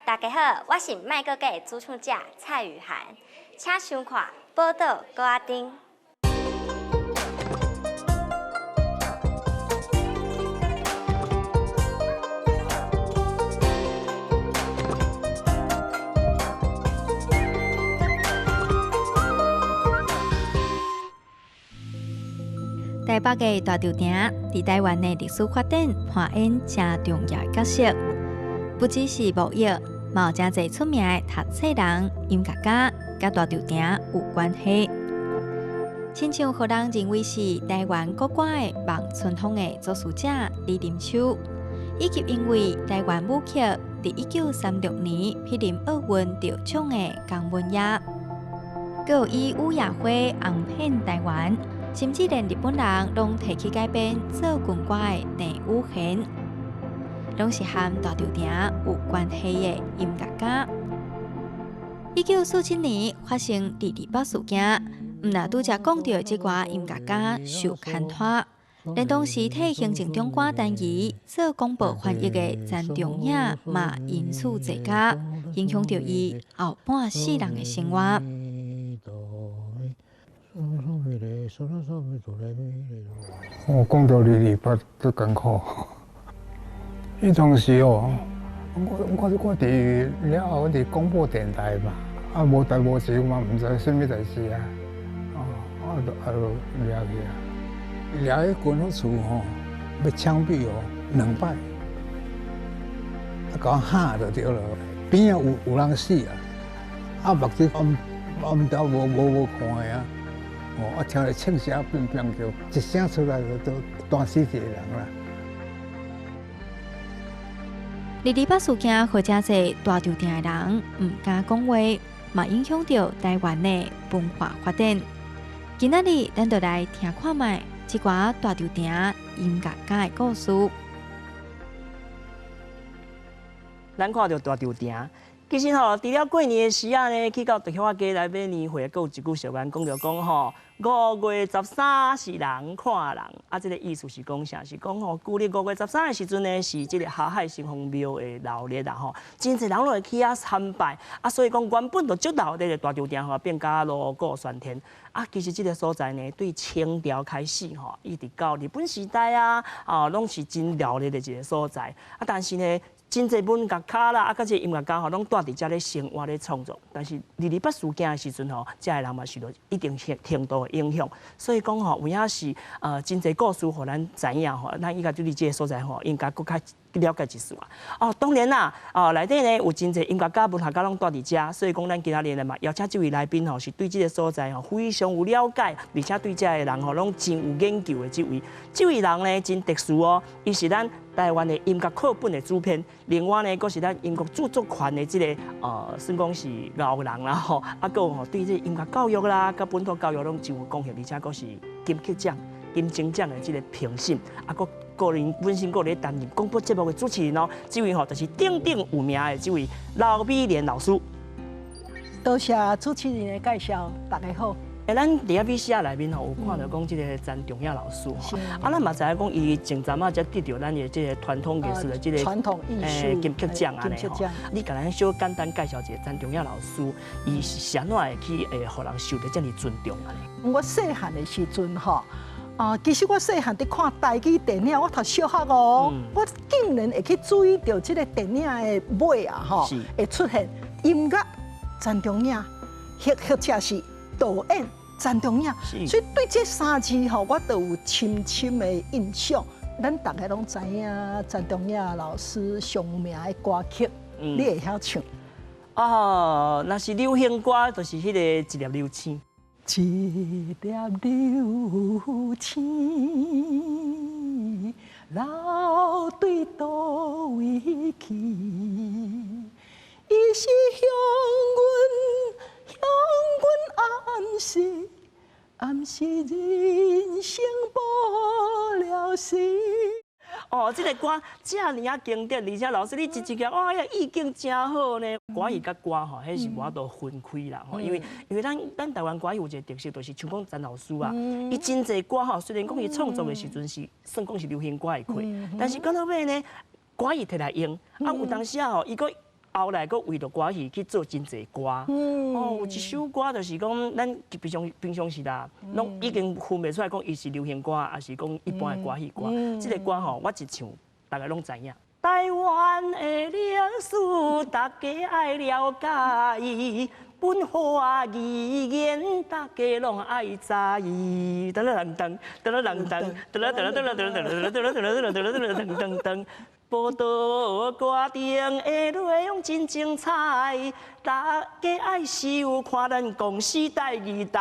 大家好，我是麥閣假的主唱者蔡雨涵，請收看《寶島閣仔燈》。台北的大稻埕，佇台灣的歷史發展扮演誠重要的角色。不只是貿易，嘛有誠濟出名的讀冊人、音樂家，佮大稻埕有關係。親像予人認為是台灣國歌的望春風的作詞者李林秋，以及因為台灣舞曲佇1936年彼臨奧運得獎的江文也，閣有以雨夜花紅遍台灣，甚至連日本人攏提去改編做軍歌的鄭雨賢，攏是和大稻埕有關係的音樂家。1947年發生二二八事件，毋但拄才講著這寡音樂家受牽拖，連當時替行政長官陳儀做廣播翻譯的陳仲影嘛因此坐監，影響著伊後半世人的生活。我講著二二八足艱苦，彼當時哦，我佇了後，我佇廣播電台嘛，啊無代無誌嘛，毋知啥物代誌啊，哦，啊就啊就掠去啊，掠去軍火處吼，欲槍斃哦兩擺，啊共我嚇就對了，邊仔有人死啊，啊目睭暗暗暝無看的啊。哦，啊，聽著槍聲砰砰叫，一聲出來就都彈死一個人啦。二二八事件，予誠濟大稻埕的人毋敢講話，嘛影響著台灣的文化發展。今仔日，咱就來聽看覓這寡大稻埕音樂家的故事。咱看著大稻埕。其實吼，除了過年的時仔呢，去到竹鄉仔街來買年貨，閣有一句俗語講著講吼，5月13是人看人，啊，這個意思是講啥？是講吼，舊曆5月13的時陣呢，是這個霞海城隍廟的鬧熱啦吼，真濟人攏會去遐參拜，啊，所以講原本就足鬧熱的大稻埕吼，變甲鑼鼓喧天。啊，其實這個所在呢，對清朝開始吼，一直到日本時代啊，啊，攏是真熱鬧的一個所在。啊，但是呢，真濟文學家啦，啊，佮這個音樂家吼，攏蹛佇遮咧生活咧創作。但是二二八事件的時陣吼，遮的人嘛受著一定程度的影響。所以講吼，有影是真濟故事，予咱知影吼，咱應該對這個所在吼，應該閣較了解一絲啊。哦，當然啦，哦，內底呢有真濟音樂家、文學家攏蹛佇遮，所以講咱今仔日呢嘛邀請這位來賓吼，是對這個所在吼非常有了解，而且對遮的人吼攏真有研究的這位。這位人呢真特殊哦，伊是咱台灣的音樂課本的主編，另外呢，閣是咱音樂著作權的這個算講是熬人啦吼，啊，閣有吼對這個音樂教育啦，佮本土教育攏真有貢獻，而且閣是金曲獎、金鐘獎的這個評審，啊，閣個人本身閣咧擔任廣播節目的主持人哦。這位吼就是鼎鼎有名的這位劉美蓮老師。多謝主持人的介紹，大家好。欸，咱佇遐美食內面吼，有看著講這個陳仲影老師吼，啊，咱嘛知影講伊前陣仔才得著咱的這個傳統藝術的這個傳統藝術金曲獎按呢吼。你共咱小簡單介紹一下陳仲影老師，伊是按怎會去會予人受著遮爾尊重按呢？我細漢的時陣吼，啊，其實我細漢佇看台語電影，我讀小學哦，我竟然會去注意著這個電影的尾啊吼，會出現音樂陳仲影，或者是導演陳仲影，所以對這三字吼，我都有深深的印象。咱逐家攏知影陳仲影老師上有名的歌曲，你會曉唱？哦，若是流行歌，就是彼個一粒流星。一粒流星，流對佗位去？伊是向阮暗示，暗示人生無聊時。哦，這個歌遮爾仔經典，而且老師你一一個哇，意境真好呢。歌戲佮歌吼，彼是無法度分開啦吼，因為咱台灣歌戲有一個特色，就是像講陳老師啊，伊真濟歌吼，雖然講伊創作的時陣是算講是流行歌的開，但是到尾呢，歌戲提來用，啊有當時啊吼，伊閣。後來閣為著歌戲去做真濟歌。哦，有一首歌就是講，咱平常平常時啦，攏已經分袂出來講伊是流行歌，抑是講一般的歌戲歌。這個歌吼，我一唱，大家攏知影。台灣的歷史，大家愛了解。文化語言，大家攏愛知。噔噔噔噔噔噔噔噔噔噔噔噔噔噔噔噔噔噔噔。報道歌頂的內容真精彩，大家愛收看咱公視台語台，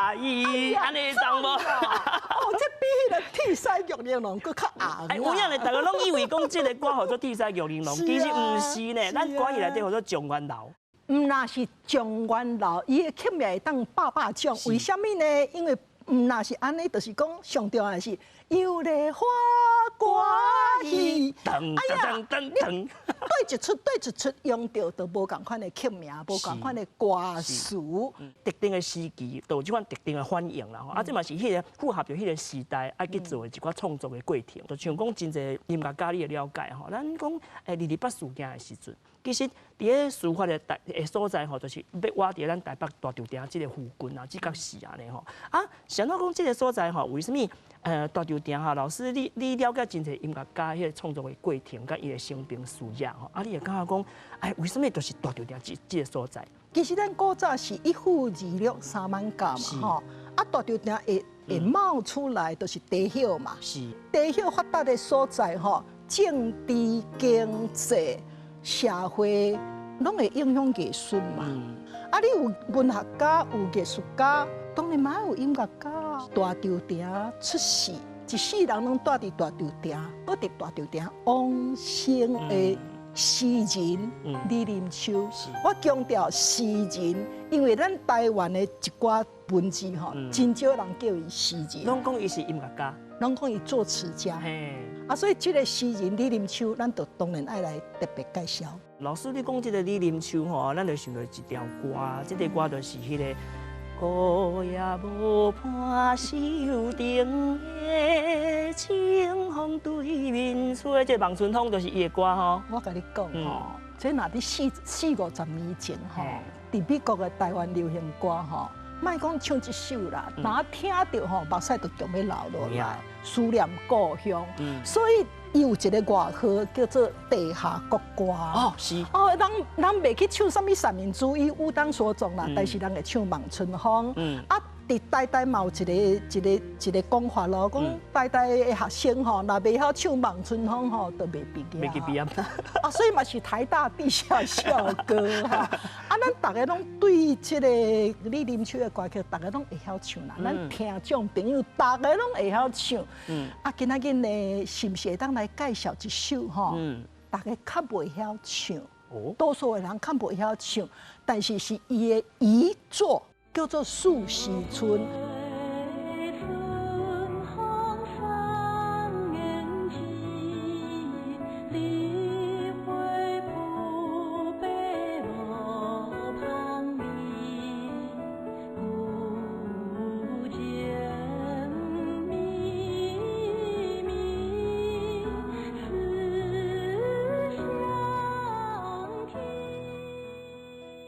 按呢會當無？哦，這比彼个鐵狮玉玲瓏閣較紅。哎，有影咧，大家攏以為講這個歌號做鐵獅玉玲瓏，其實毋是呢，咱歌戲內底號做狀元樓。毋若是狀元樓，伊的曲名會當百百種，為啥物呢？因為毋若是按呢，就是講上重要的是油梨花歌戲。噔噔噔噔，對一出對一出用著都無仝款的曲名，無仝款的歌詞。特定的時期，就有這款特定的反應啦。啊，這嘛是彼个符合著彼个時代愛去做的一寡創作的過程。就像講真濟音樂家你會了解吼，咱講228事件的時陣，其實佇咧事發的台的所在吼，就是欲倚佇咱台北大稻埕這个附近啊，這角時按呢吼。啊，是按怎講這个所在吼，為啥物大稻埕吼？老師你了解真濟音樂家彼个創作的過程，佮伊的生平事業吼。啊，你會感覺講，哎，為啥物就是大稻埕這个所在？其實咱古早是一府二鹿三艋舺嘛，吼。啊，大稻埕會冒出來，就是地葉嘛。地葉發達的所在吼，政治、經濟、社會攏會影響藝術嘛。啊，你有文學家，有藝術家，當然嘛有音樂家。大稻埕出世，一世人攏蹛佇大稻埕，閣佇大稻埕往生的詩人李林秋。我強調詩人，因為咱台灣的一寡文字吼，真少人叫伊詩人。攏講伊是音樂家，攏講伊作詞家。啊，所以這個詩人李林秋，咱就當然愛來特別介紹。老師，你講這個李林秋吼，咱就想著一條歌，這個歌就是彼個。孤夜無伴守燈的清風對面吹，這個望春風就是伊的歌吼。我共你講吼，這若佇四五十年前吼，佇美國的台灣流行歌吼，莫講唱一首啦，若聽著吼，目屎就強欲流落來，思念故鄉。所以伊有一个外號叫做地下國歌。哦，是。哦，人人袂去唱啥物三民主義、吾黨所宗啦，但是人會唱望春風。啊，佇台大嘛有一個講法咯，講台大的學生吼，若袂曉唱望春風吼，就袂畢業。袂去畢業。啊，所以嘛是台大地下校歌吼。啊，咱逐个攏對這個李林秋的歌曲，逐个攏會曉唱啦。咱聽眾朋友，逐个攏會曉唱。啊，今仔日呢，是毋是會當來介紹一首吼？逐家較袂曉唱，多數的人較袂曉唱，但是是伊的遺作，叫做《四時春》。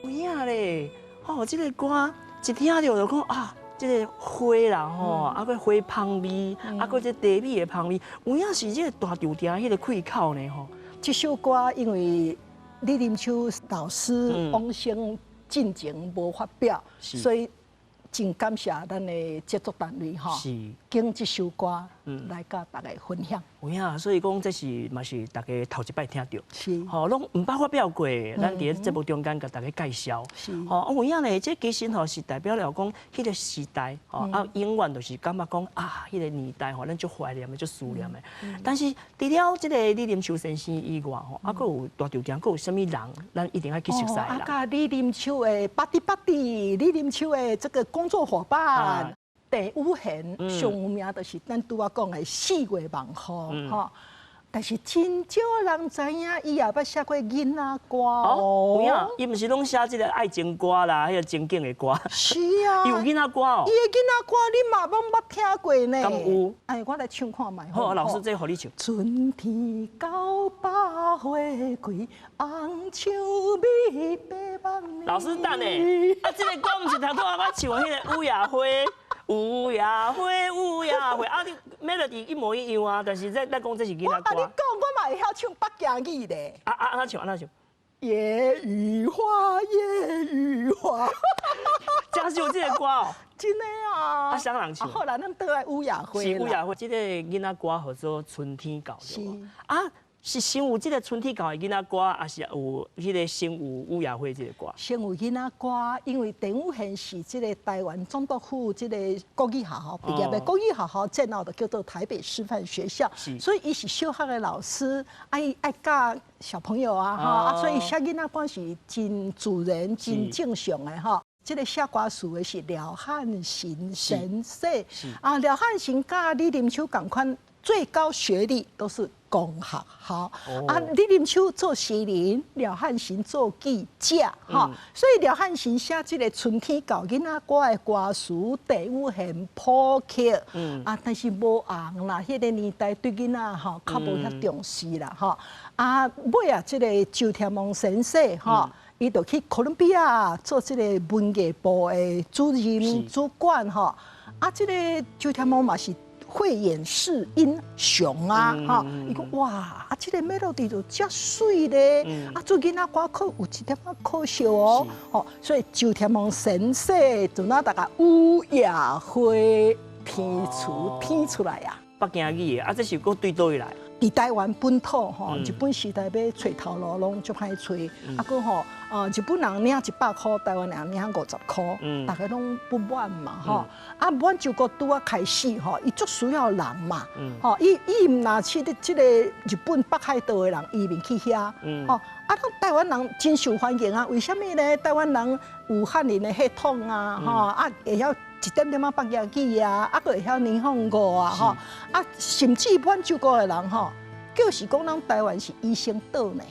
有影咧，哦，這個歌一聽著就講啊，這個花啦吼，啊閣花香味，啊閣這茶米的香味，有影是這個大稻埕彼個開口呢吼。這首歌因為李林秋老師往生進前無發表，所以真感謝咱的製作單位吼，揀這首歌來佮大家分享。有影，所以講這是嘛是大家頭一擺聽著，是吼，攏毋捌發表過，咱佇咧節目中間共大家介紹。吼，有影咧，這其實吼是代表了講彼個時代，吼啊，永遠就是感覺講啊，彼個年代吼，咱足懷念的，足思念的。但是除了這個李林秋先生以外，吼，啊，閣有大稻埕，閣有啥物人，咱一定愛去熟悉啦。啊，佮李林秋的 buddy buddy，李林秋的這個工作夥伴。鄭雨賢上有名就是咱拄仔講的四月望雨，吼。但是真少人知影，伊也捌寫過囡仔歌哦。有影，伊毋是攏寫這個愛情歌啦，彼個情景的歌。是啊。伊有囡仔歌哦。伊的囡仔歌你嘛攏捌聽過呢？敢有？哎，我來唱看覓。好，老師，這予你唱。春天到百花開，紅樹美白夢。老師等下，啊，這個歌毋是頭拄仔我唱的彼個雨夜花。雨夜花，雨夜花，啊！你 melody 一模一樣啊，但是咱講這是囡仔歌。我共你講，我嘛會曉唱北京語咧。啊啊，按怎唱？按怎唱？夜雨花，夜雨花。真是有這個歌哦。真的啊。啊，啥人唱？後來咱倒來雨夜花。是雨夜花，這個囡仔歌號做春天到。是。啊。是先有這個春天到的囡仔歌，還是有彼個先有雨夜花這個歌？先有囡仔歌，因為鄭雨賢是這個臺灣總督府這個國語學校畢業的，國語學校戰後就叫做台北師範學校，所以伊是小學的老師，愛愛教小朋友啊，哈，啊，所以寫囡仔歌是真自然、真正常的吼。這個寫歌詞的是廖漢行先生，啊，廖漢行佮李林秋仝款，最高學歷都是公學校，啊，李林秋做詩人，廖漢行做記者，哈，所以廖漢行寫這個春天到囡仔歌的歌詞，鄭雨賢譜曲，啊，但是無紅啦，彼個年代對囡仔吼較無遐重視啦，吼，啊，尾啊，這個周天王先生，吼，伊就去哥倫比亞做這個文藝部的主任主管，吼，啊，這個周天王嘛是慧眼識英雄啊！哈，伊講哇，啊，這個 melody 就遮媠咧，啊，做囡仔歌可有一點仔可惜哦，吼，所以周天王先生就那大家雨夜花填詞填出來啊。北京語的，啊，這首歌對佗位來？佇臺灣本土吼，日本時代欲揣頭路攏足歹揣，啊，閣吼，日本人領100箍，臺灣人領50箍，逐家攏不滿嘛，吼。啊，滿洲國拄仔開始吼，伊足需要人嘛，吼，伊伊毋若去這個日本北海道的人移民去遐，吼，啊，咱臺灣人真受歡迎啊，為啥物呢？臺灣人有漢人的血統啊，吼，啊，會曉一點點仔北京語啊，啊，閣會曉霓虹語啊，吼，啊，甚至滿洲國的人吼，就是講咱臺灣是醫生島呢。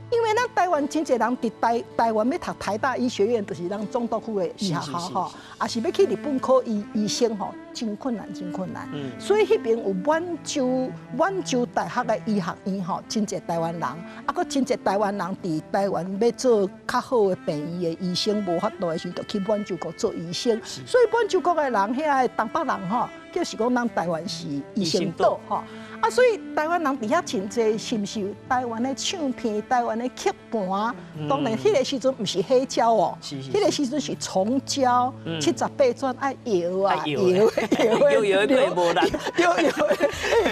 因為咱臺灣真濟人佇臺灣欲讀台大醫學院，就是咱總督府的醫學校吼，也是欲去日本考醫生吼，真困難，真困難。所以彼邊有滿洲大學的醫學院吼，真濟臺灣人，啊，閣真濟臺灣人佇臺灣欲做較好的病院的醫生，無法度的時陣，就去滿洲國做醫生。所以滿洲國的人，遐個東北人吼，就是講咱臺灣是醫生島吼。啊，所以臺灣人佇遐真濟，是毋是臺灣的唱片、臺灣的曲盤？當然，彼個時陣毋是黑膠哦，彼個時陣是蟲膠，78轉愛搖啊搖搖搖搖無力，搖搖，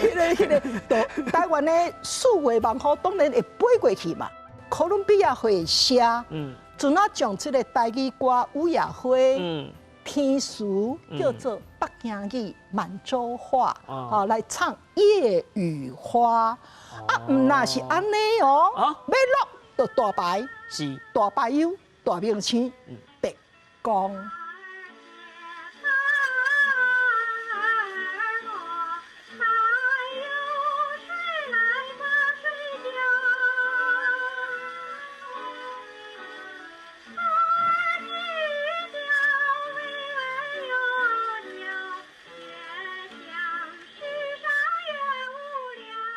彼個就臺灣的數位網號當然會飛過去嘛。哥倫比亞會寫，陣仔將這個台語歌《雨夜花》填詞叫做北京語、滿洲話，哦來唱《夜雨花》。啊，毋若是按呢哦，欲落就大牌，是大牌友、大明星，白光。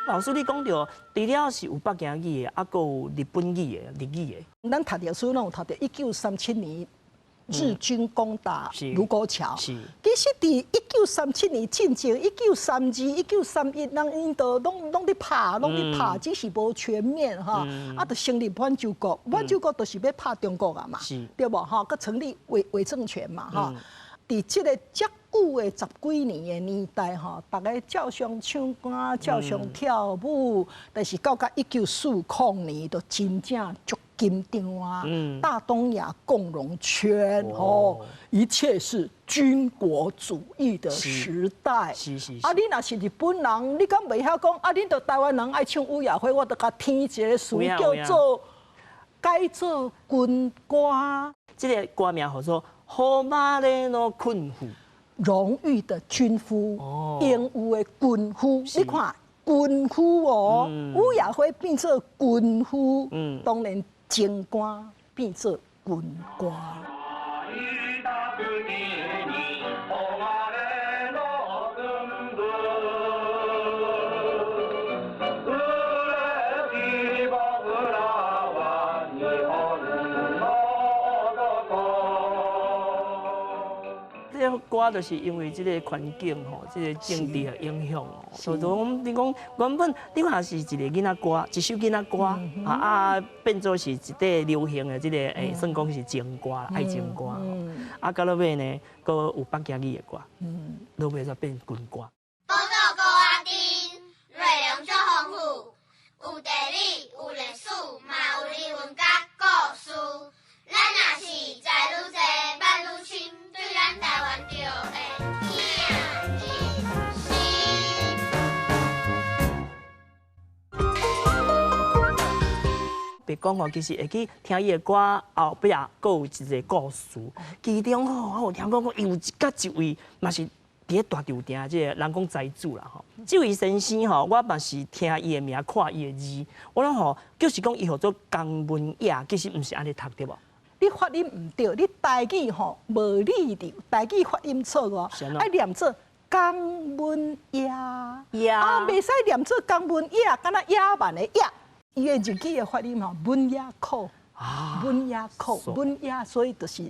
老師，你講著，除了是有北京語的，啊，閣有日本語的、日語的。咱讀著書攏有讀著，1937年日軍攻打盧溝橋。是。其實佇1937年進前，1932、1931，人𪜶都攏佇拍，攏佇拍，只是無全面吼。啊，就成立滿洲國，滿洲國就是欲拍中國啊嘛，對無吼？閣成立偽政權嘛吼。佇這個遮久的十幾年的年代吼，逐家照常唱歌，照常跳舞，但是到甲1940年，就真正足緊張啊！大東亞共榮圈吼，一切是軍國主義的時代。啊，你若是日本人，你敢袂曉講啊？恁著臺灣人愛唱雨夜花，我著共填一個詞叫做改做軍歌。這個歌名號做《好馬勒諾困婦》。榮譽的軍夫，英勇的軍夫，你看軍夫哦，雨夜花變做軍夫，當然情歌變做軍歌。這個歌就是因為這個環境吼，這個政治的影響哦，所以講你講原本你看是一個囡仔歌，一首囡仔歌啊，變做是一塊流行的這個算講是情歌啦，愛情歌。啊，到落尾呢，閣有北京語的歌，落尾才變軍歌。寶島高仔頂，內容足豐富，有地理，有歷史，嘛有人文佮故事。咱若是知愈濟，捌愈深，對咱台灣就會疼一心。別講吼，其實會去聽伊的歌後壁，閣有一個故事。其中吼，我有聽講講，伊有一佮一位，嘛是佇咧大稻埕這個人講財主啦吼。這位先生吼，我嘛是聽伊的名，看伊的字，我攏吼就是講伊號做江文也，其實毋是按呢讀對無？你發音毋對，你台語吼無理的，台語發音錯誤，愛念做江文也，啊，袂使念做江文也，敢若野蠻的野。伊的日語的發音吼，文也苦，文也苦，文也，所以就是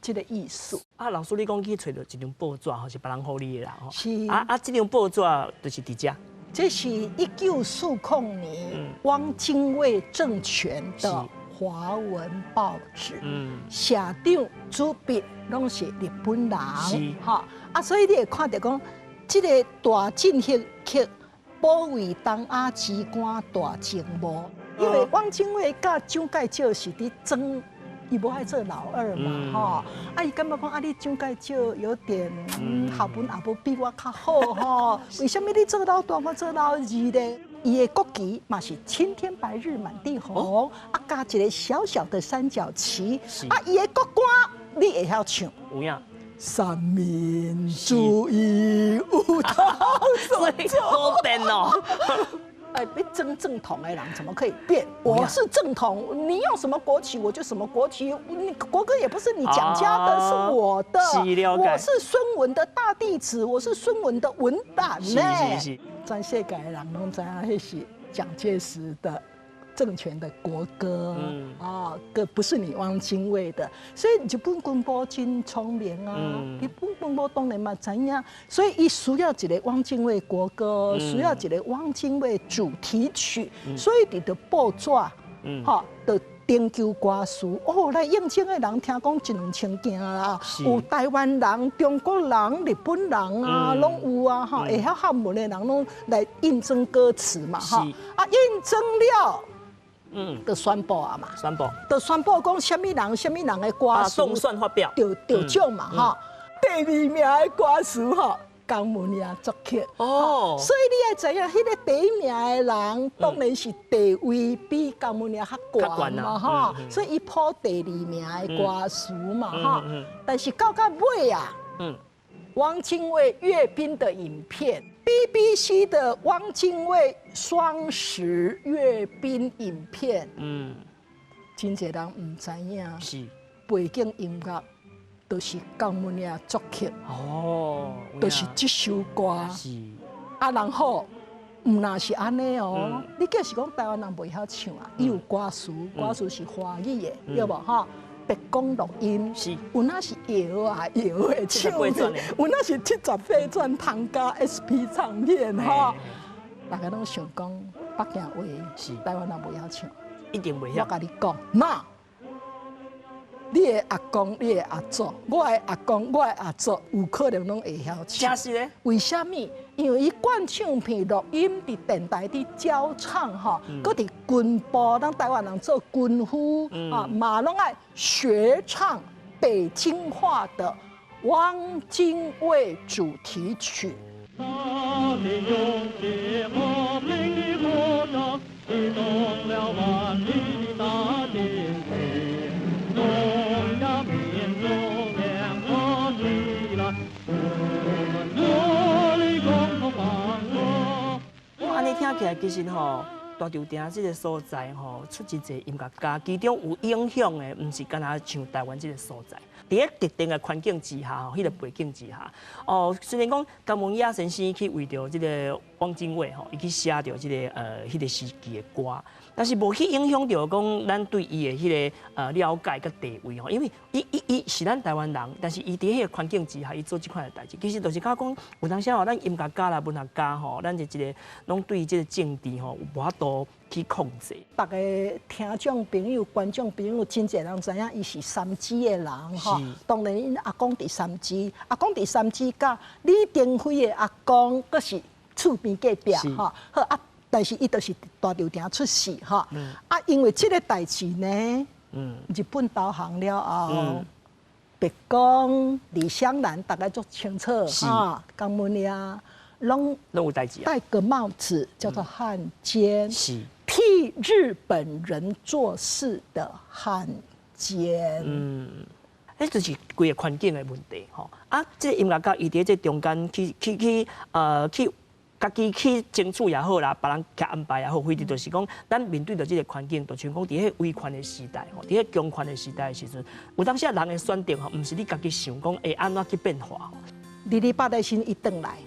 這個意思。啊，老師，你講去揣著一張報紙吼，是別人予你的啦吼。是。啊，這張報紙就是佇遮。這是1940年汪精衛政權的華文報紙，社長、主筆攏是日本人，哈啊，所以你會看著講，這個大進行曲保衛東亞機關大情報，因為汪精衛佮蔣介石是佇爭，伊無愛做老二嘛，吼，啊，伊感覺講啊，你蔣介石有點學問也無比我較好，吼，為啥物你做老大，我做老二咧？伊的國旗嘛是青天白日滿地紅，啊加一個小小的三角旗，啊伊的國歌你會曉唱？有影。三民主義有頭所以好變哦。哎，別爭正統的人怎麼可以變？我是正統，你用什麼國旗我就什麼國旗。你國歌也不是你蔣家的，是我的。我是孫文的大弟子，我是孫文的文膽呢。全世界的人攏知影，彼是蔣介石的政權的國歌，啊，個不是你汪精衛的，所以日本軍部真聰明啊，日本軍部當然嘛知影，所以伊需要一個汪精衛國歌，需要一個汪精衛主題曲，所以佇著報紙，哈，就徵求歌詞，哦，來應徵的人聽講一兩千件啦，有台灣人、中國人、日本人啊，攏有啊，哈，會曉漢文的人攏來應徵歌詞嘛，哈，啊，應徵了，就宣布啊嘛，宣布，就宣布講啥物人、啥物人的歌詞，當選發表，得獎嘛，哈，第二名的歌詞吼。江文也作曲哦，所以你愛知影，彼個第一名的人當然是地位比江文也較懸嘛，哈，所以伊譜第二名的歌詞嘛，哈。但是到尾啊，汪精衛閱兵的影片，BBC 的汪精衛雙十閱兵影片，真濟人毋知影，是背景音樂。就是江文也作曲，哦，就是這首歌。是啊，然後毋若是按呢哦，你假是講台灣人袂曉唱啊？伊有歌詞，歌詞是華語的，對無吼？白宮錄音，是有哪是搖啊搖的唱片，有哪是78轉湯加 SP 唱片吼。大家攏想講北京話，是台灣人袂曉唱，一定袂曉。我共你講，那。你的阿公、你的阿祖，我的阿公、我的阿祖，有可能攏會曉唱。真是咧？為啥物？因為伊灌唱片錄音，佇電台佇教唱吼，閣佇軍部，咱台灣人做軍夫啊，嘛攏愛學唱北京話的汪精衛主題曲。我按呢聽起來，其實吼，大稻埕這個所在吼，出真濟音樂家，其中有影響的，毋是干焦像台灣這個所在。佇咧特定的環境之下，彼個背景之下，哦，雖然講江文也先生去為著這個汪精衛吼，伊去寫著這個彼個時期的歌，但是無去影響著講咱對伊的彼個了解佮地位吼，因為伊是咱台灣人，但是伊佇彼個環境之下，伊做這款的代誌，其實就是較講有當時吼，咱音樂家啦、文學家吼，咱就一個攏對這個政治吼有無法度去控制。逐个聽眾朋友、觀眾朋友，真濟人知影伊是三芝的人吼。當然，𪜶阿公佇三芝，阿公佇三芝，佮李登輝的阿公，閣是厝邊隔壁吼。好啊，但是伊就是大稻埕出世吼。啊，因為這個代誌呢，日本投降了後，白宮、李香蘭，大家足清楚哈。江文也攏攏有代誌，戴個帽子叫做漢奸。替日本人做事的漢奸。嗯，彼就是規个環境的問題吼。啊，這個音樂家伊佇這中間去家己去爭取也好啦，別人去安排也好，非得就是講，咱面對著這個環境，就像講佇彼威權的時代吼，佇彼強權的時代的時陣，有當時啊人的選擇吼，毋是你家己想講會按怎去變化。228的時陣伊轉來，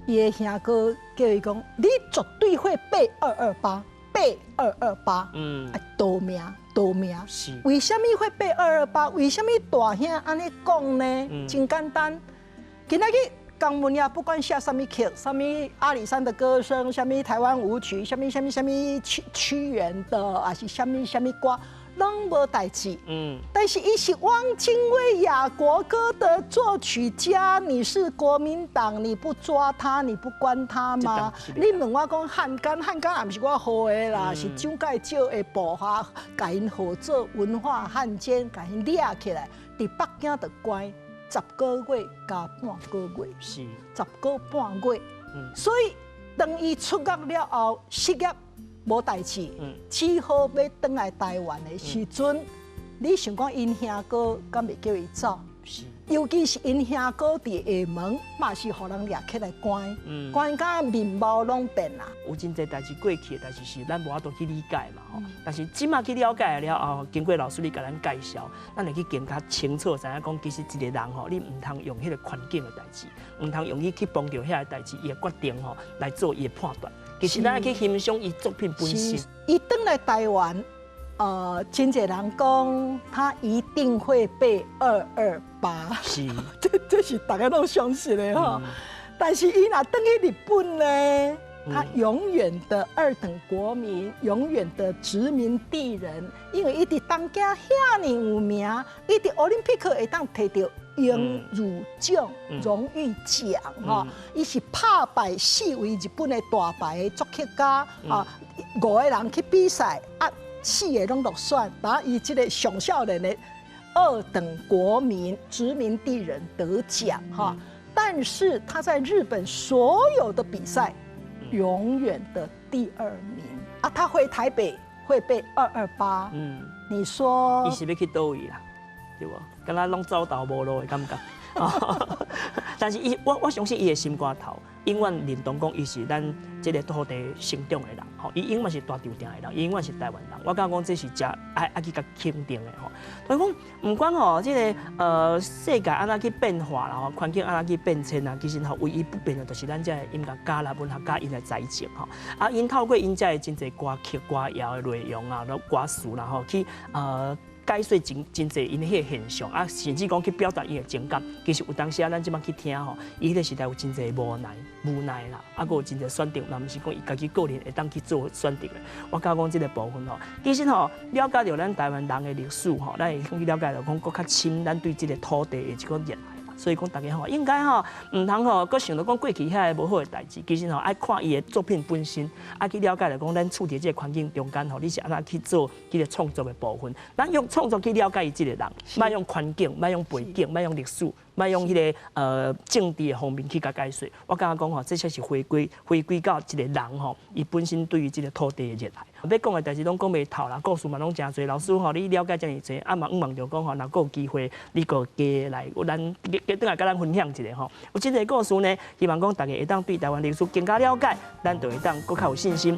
伊的兄哥叫伊講：你絕對會被二二八，被二二八，逃命，逃命。為啥物會被二二八？為啥物大兄按呢講呢？真簡單，今仔日江文也不管寫啥物曲，啥物阿里山的歌聲，啥物台灣舞曲，啥物啥物啥物屈原的，抑是啥物啥物歌，攏無代誌。但是伊是汪精衛雅國歌的作曲家，你是國民黨，你不抓他，你不關他嗎？你問我講漢奸，漢奸也毋是我號的啦，是蔣介石的部下，共𪜶號做文化漢奸，共𪜶掠起來，佇北京就關10個月加半個月，10個半月。所以當伊出獄了後，失業無代誌，只好欲轉來台灣的時陣，你想講𪜶兄哥敢會叫伊走？尤其是𪜶兄哥佇廈門，嘛是予人掠起來關，關甲面貌攏變啦。有真濟代誌過去的代誌是咱無法度去理解嘛吼，但是這馬去了解了後，經過老師你共咱介紹，咱會去更較清楚，知影講其實一個人吼，你毋通用彼個環境的代誌，毋通用伊去碰著遐個代誌，伊的決定吼來做伊的判斷。其實咱愛去欣賞伊作品本身。伊轉來台灣，真濟人講他一定會被二二八，這是大家攏相信的吼。但是伊若轉去日本呢，他永遠的二等國民，永遠的殖民地人，因為伊佇東京遐爾有名，伊佇奧林匹克會當提著榮譽獎、榮譽獎吼，伊是拍敗四位日本的大牌的作曲家啊，五個人去比賽啊，四個攏落選，然後伊這個上少年的二等國民、殖民地人得獎哈，但是他在日本所有的比賽，永遠的第二名啊！他回台北會被二二八，你說伊是欲去佗位啦，對無？敢若攏走投無路的感覺。但是伊，我相信伊的心肝頭永遠認同講，伊是咱這个土地成長的人，吼，伊永遠是大稻埕的人，伊永遠是台灣人。我感覺講這是誠愛去共肯定的吼。所以講，毋管吼這个世界按怎去變化啦，吼，環境按怎去變遷啊，其實吼唯一不變的，就是咱這个音樂家啦、文學家𪜶的才情吼。啊，𪜶透過𪜶這个真濟歌曲、歌謠的內容啊、歌詞啦吼，去解說真真濟𪜶彼个現象啊，甚至講去表達𪜶的情感。其實有當時啊，咱這馬去聽吼，伊彼个時代有真濟無奈、無奈啦，啊，閣有真濟選擇，嘛毋是講伊家己個人會當去做選擇的。我感覺講這个部分吼，其實吼了解著咱台灣人的歷史吼，咱會去了解著講閣較深，咱對這个土地的一個熱愛。所以講，大家吼應該吼毋通吼，閣想著講過去遐个無好的代誌，其實吼愛看伊的作品本身，愛去了解著講咱處佇這个環境中間吼，你是按怎去做這个創作的部分。咱用創作去了解伊這个人，莫用環境，莫用背景，莫用歷史莫用彼个政治的方面去共解說。我感覺講吼，這才是回歸到一個人吼，伊本身對於這個土地的熱愛。欲講的代誌攏講袂透啦，故事嘛攏誠濟。老師吼，你了解遮爾濟，啊嘛向望著講吼，若閣有機會，你閣加來，咱加轉來佮咱分享一下吼。有這個故事呢，希望講大家會當對台灣歷史更加了解，咱就會當閣較有信心。